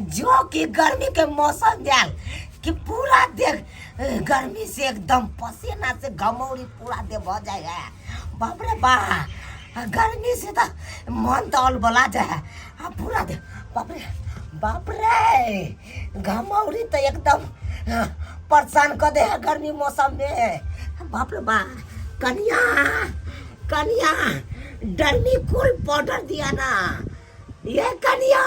जो कि गर्मी के मौसम जाल कि पूरा देह गर्मी से एकदम पसीना से घमौरी पूरा देह भऽ जाए है। बाप रे बा, गर्मी से तो मन तो अलबला जाए है। आ पूरा देह, बाप रे बाप रे, घमौरी तो एकदम परेशान कर दे है गर्मी मौसम में। बाप रे बा, कनिया कनिया डर्मी कूल पाउडर दिया ना ये कनिया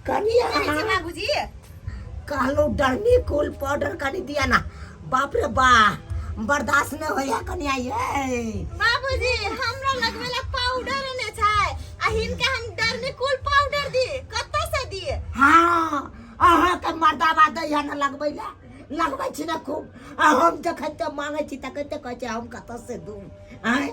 कनिया। कहै छै बाबूजी। कहलो डर्मी कूल पाउडर कनी दिया ना। बाप रे बा, बर्दाश्त नहीं होया कनिया ये। बाबूजी हमरा लगबे ला पाउडर ने छै आ हिनका हम डर्मी कूल पाउडर दी, कतऽ से दी? हाँ, अहाँके मर्दाबा दैया ने लगबै ला, लगबै छी ने खूब। आ हम जखन ते मांगै छी तखन ते कहै छै हम कतऽ से दू। आँय,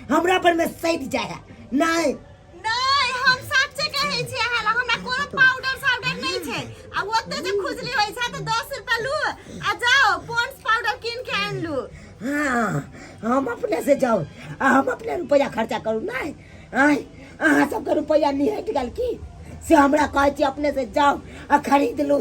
हमरा पर में सैद जाइ है नहीं। नहीं, हम सच्चे कहै छी अहाँ लग, हमरा कोनो पाउडर साउडर नहीं छै। आ ओते जे खुजली होइ छै तऽ 10 रुपया लू आ जाओ पॉन्ड्स पाउडर कीन के आनि लू। हाँ, हम अपने से जाओ आ हम अपने रुपया खर्चा करू। नहीं आँय, अहाँ सबके रुपया निहट गेल की से हमरा कहै छी अपने से जाओ आ खरीद लू।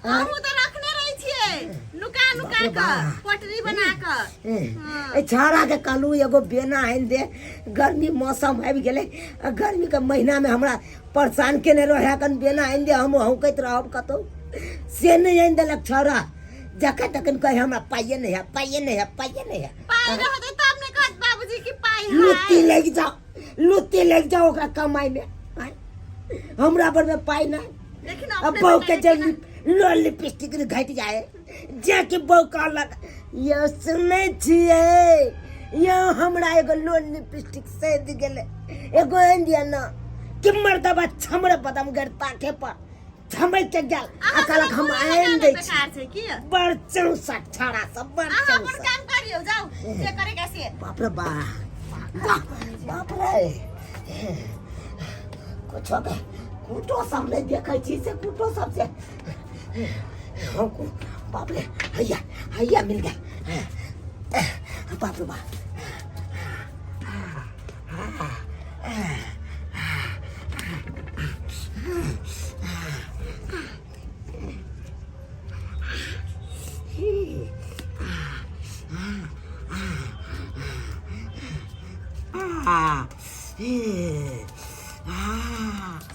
हाँ? हमहूँ तऽ रखने रहै छियै नुका नुका बाप रे कऽ, बा। पटरी बना कऽ। ए छाड़ा के कहलू एगो बेना आनि दे, गर्मी मौसम आबि गेलै आ गर्मी के महीना में हमरा परेशान केने रहे, कन बेना आनि दे, हम हौकैत रहब कतौ, से नहि आनि देलक छौड़ा। जखन तखन कहे हमरा पाइए नहीं है, पाइए नहीं है, पाइए नहीं है। पाइ रहतै तब ने कहत बाबूजी कि पाइ है। लुत्ती लागि जाओ, लुत्ती लागि जाओ ओकरा कमाइ में। आँय, हमरा पर में पाइ नहीं। लेकिन अब अपने बहू के बनाने जल्दी लो लिपस्टिक घटि जाए, जे कि बहू कहलक यो सुनै छियै यो हमरा एगो लो लिपस्टिक सैद गेलै, एगो आनि दिअ ना। कि मर्दबा छमरे बदम गर ताके पर छमैक के गेल आ अहाँ कहलक सबके हम कोनो आनि लगाना दै छी। बेकार छै की? बड़ चौसा छाड़ा सब, बड़ अहाँ अपन चौसा। काम करियौ, जाउ जे करे के से। बाप रे बा, बाप रे, कुछो के कुटो सब नहीं देखै छी से कुटो सब से हमको। बाप रे, हैया हैया मिल गया। बाप रे बाप।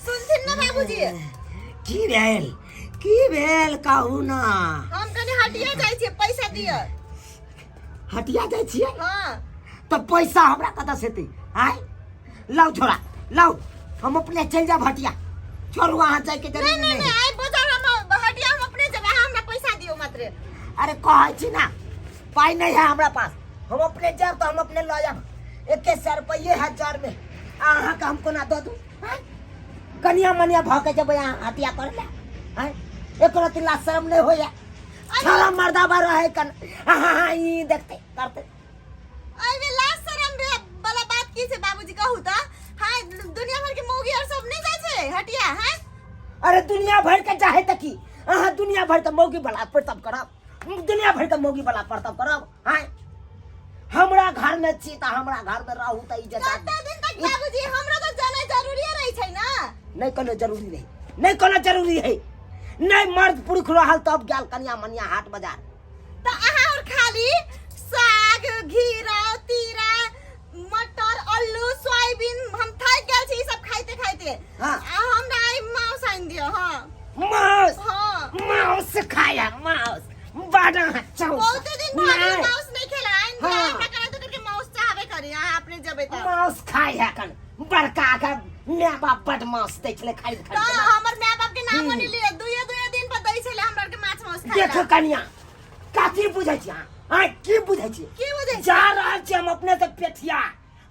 सुनथिन ना बाबूजी। की भेल, की भेल कहू ना। हम कनि हटिया जाइ छियै, पैसा दिअ। हटिया जाइ छियै? हाँ। तऽ पैसा हमरा कतऽ से एतै? आँय, लाउ छोड़ा लाउ, हम अपने चलि जायब हटिया। छोड़ू, अहाँ जायके नहीं जरूरी नहीं नहीं। नहीं, आइ बाजार हम हटिया हम अपने जेबै, अहाँ हमरा पैसा दियौ मात्र। अरे कहै छी ना पाइ नहीं है हमरा पास, हम अपने जायब तऽ हम अपने लऽ जायब। 2100 रुपये है जर में, आ अहाँके हम कोना दऽ दू? आँय, कनिया मनिया भऽ के जेबै अहाँ हटिया करै लए? आँय, एको रत्ती लाज शरम नहि होइए? छौड़ा मर्दाबा रहै कन हाँ हाँ ई देखते करते। अरे लाज शरम रे वाला बात की छै बाबूजी कहू त? हां, दुनिया भर के मौगी और सब नहीं जाइ छै हटिया? हां। अरे दुनिया भर के चाहे त की अहाँ दुनिया भर के मौगी वाला प्रताप करब, दुनिया भर के मौगी वाला प्रताप करब? हां, हमरा घर में छी त हमरा घर में रहू त इज्जत। कते दिन तक बाबूजी? हमरो त जाना जरूरी रहै छै ना। नहीं कोनो जरूरी नहीं, नहीं कोनो जरूरी है नहीं। मर्द पुरुष रहल तब गेल कनिया मनिया हाट बाजार। त अहाँ और खाली साग घिरा तीरा मटर आलू सोयाबीन, हम थाकि गेल छी ई सब खाइते खाइते। हाँ। आ हमरा आइ मांस आनि दिअ। हाँ। मांस? हाँ। मांस खाया, मांस बड़ा चौसा। बहुते दिन भऽ गेल नहीं। मांस नहीं खेला, आनि दिअ। हाँ। हमरा करा तो करके मांस चाहबे करी, अहाँ अपने जेबै तऽ। मांस खाय है कन बड़का के माय बाप बड मांस दै छलै खरीद खरीद तऽ के। हमर माय बाप के नामो नहीं लिअ, दुइये दुइये दिन पर दै छलै हमरा के माछ मांस खाय देखो ला। कनिया, कथी बुझै छी अहाँ? आँय, की बुझै छी? की बुझै छी? जा रहल छी हम अपने से पेठिया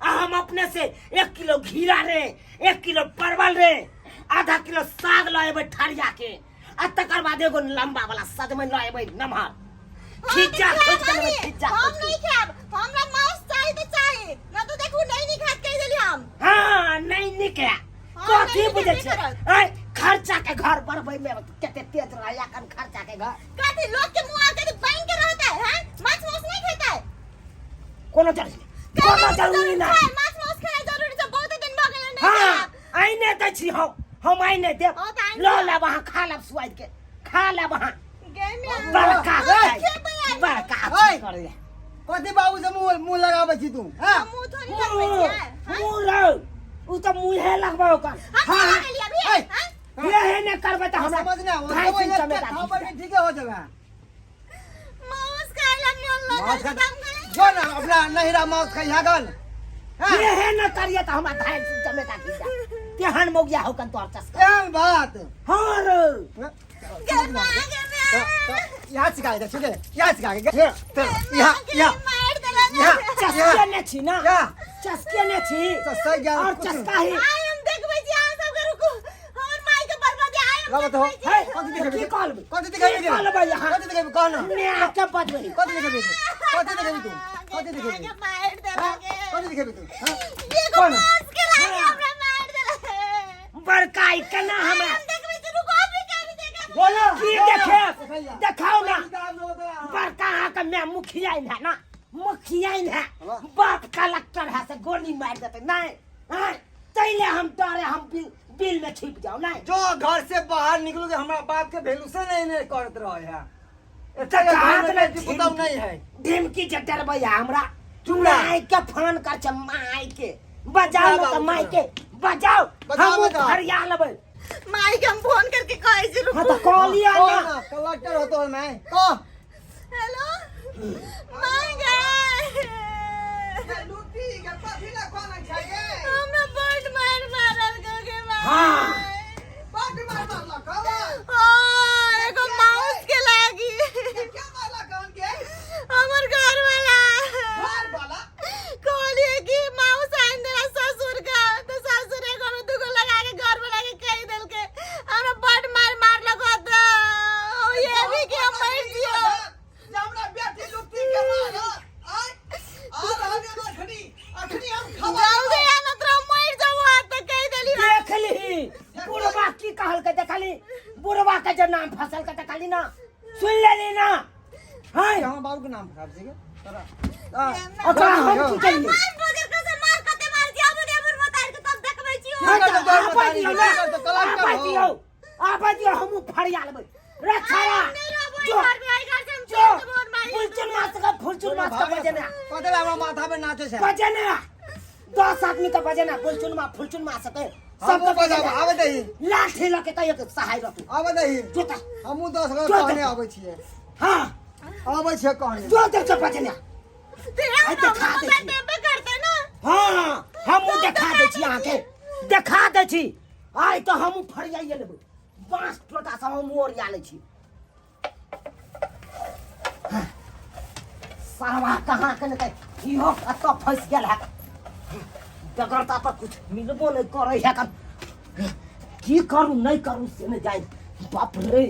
आ हम अपने से 1 किलो घीरा रे, 1 किलो परवल रे, आधा किलो साग लऽ एबै ठरिया के, आ तकर बाद एगो लंबा वाला सजमनि लऽ एबै नमहर। हम खिज्जा नहि खोजि के खायब, लेबै, खिज्जा हम खोजि के। नहीं खायब, हमरा मांस चाही तऽ चाही, न तऽ देखू नहीं नहीं खायब कहि देली हम। हाँ, नहीं नीक है। हाँ, कथी नहीं नीक बुझै हेबे छियै? करत। आँय, खर्चा के घर बढ़बै में कते तेज रहैया कन खर्चा के घर। कथी लोग के मुंह आके बैंक के रहता है? हैं, माछ मांस नहीं खाता है? कोनो जरूरी नहीं, कोनो जरूरी नहीं। माछ मांस खाना जरूरी छै, बहुत दिन भऽ गेल नहीं हाँ, खायब। आइने दै छी हम, हम आइ नहि देब। हाँ, तऽ आनि लऽ दिअ। लेब अहाँ, खा लेब, सुआदि के खा लेब अहाँ। गे माय। बड़का हम खेबै आइ। बड़का ओए। करैया। कथी बाबू से मुंह मुंह लगाबै छी तू? हाँ? हम मुँह थोड़ी लगबै छियै। हाँ? मुँह रौ, उ तऽ मुँहे लगबै ओकर। हम हाँ। नहीं लगेलियै अभी। ओए। हाँ? ये नहि करबै तऽ हमरा समझ ना ढाई वो तीन एक चमेटा थापर घीच के ठीके हो जाबे। माउस खाय ला मन लगल माउस छै, खा- तऽ हम कहलियै, जो ना अपना नहिरा माउस खइहा गन। हाँ? ये न करिए तऽ हमरा ढाई तीन चमेटा घीच तेहन मौगिया हो कन तोहर चस्का। एहन बात? हाँ रे। गे माय, गे माय। यहाँ सिखा दे, ठीक है, यहाँ सिखा के यहाँ गे यहाँ मारि देलक। यहाँ। चस्के ने छी ना? यहाँ। चस्के ने छी। चस्का ज्ञान और कुछ चस्का ही। आइ हम देखबै छी अहाँ सबके, रुकू, हमर माय के बर्बादी आइ हम लाबऽ तऽ हो। देखबै छी। है, कथी देखेबी? की कहलबै? कथी देखेबी? की कहलबै अहाँ? कथी देखेबी कह ना। माय के बजबै। कथी देखेबी तू? कथी देखेबी तू? कथी गे देखेबी? मारि देलक। कथी देखेबी तू? हाँ? एगो कौन? माउस के लागी हमरा मारि देलक। बड़का ई केना हमरा हम देखबै छी, रुकू, अभी के अभी देखब। बोलो। की देखे? देखाउ ना। ना। बड़का अहाँके माय मुखिया है ना, मुखिया है, बाप कलेक्टर है, से गोली मारि देतै नहीं? हैं, तैले हम डरे हम बिल, बिल में छिप जाओ नहीं। जो घर से बाहर निकलोगे, हमरा बाप के वैल्यू से नहीं नहीं करत रहे है। तऽ घर में हाथ बेटी पुतहु नहीं है। ढिमकी जे डरबै हमरा। चुप रह। माय के फोन कर छै, माय के बजाओ बजाओ, ने तऽ माय के बजाओ। बजाओ, हम बजाओ। फरिया लेबै। माय के हम फोन करके कहै छी, हाँ रुकू। तऽ कहलियै कह ना। ना, कलेक्टर हो तो मैं कह। हेलो my गे, हमरा बड मार मारल गो गे माय। हाँ। हाँ, एगो माउस के लागी हमर घर वाला कहलिए कि माउस आनि देला ससुर के, तो ससुर एगो में दूगो लगा के घर वाला के कहि देलकै। हमरा बड मार मारलक। तो ये भी कि हम मरि जियो। जल्दी आ न तोरा मरि जाबो। तऽ कहि देली। देख लिही बुढ़वा की कहलकै, देखली बुढ़वा के जे नाम फसल के, देखली ना, सुन लेली ना? हैं, हम बाबू के नाम खराब छै तोरा। ओकरा हम की करियै? मार बजर कसम मार, कते मार छी, आबो दे हमर मतार के, तब देखबै छी। की करतौ तोहर आबऽ मतारी? दियौ की ना, करतौ? कलेक्टर आबऽ हो। दियौ, आबऽ दियौ, हमहूँ फरिया लेबै रे छाया। नहि रहबो जो। एहि घर में, एहि घर से हम जो। चलि जेबो माई। फुलचुन मास के, फुलचुन मास के बजेना। कथी ला हमरा माथा पे नाचे छै? बजेना, 10 आदमी के बजेना, फुलचुन मा, फुलचुन मास के हमहूँ सबके बजाब। बजेना। आबै दही। लाठी लऽ के तऽ एक सहाय रहतौ। आबै दही। जोता। हमहूँ 10 गो जो। कहने आबै छियै। हाँ। आबै छियै कहने। जो देख के बजेना। तेरा आइ देखा दै छी। देबे करतै ना। हाँ, हमहूँ देखा दै छी अहाँके, देखा दै छी। आइ तऽ हमहूँ फरियाइए लेबै, बाँस टोटा सब हमहूँ ओरिया लै छी। सावा कहाँ के ने इहो कतऽ फँसि गेल है। बेगरता पर कुछ मिलबो नहि करै है। की करू नहि करू से नहि जानि। बाप रे।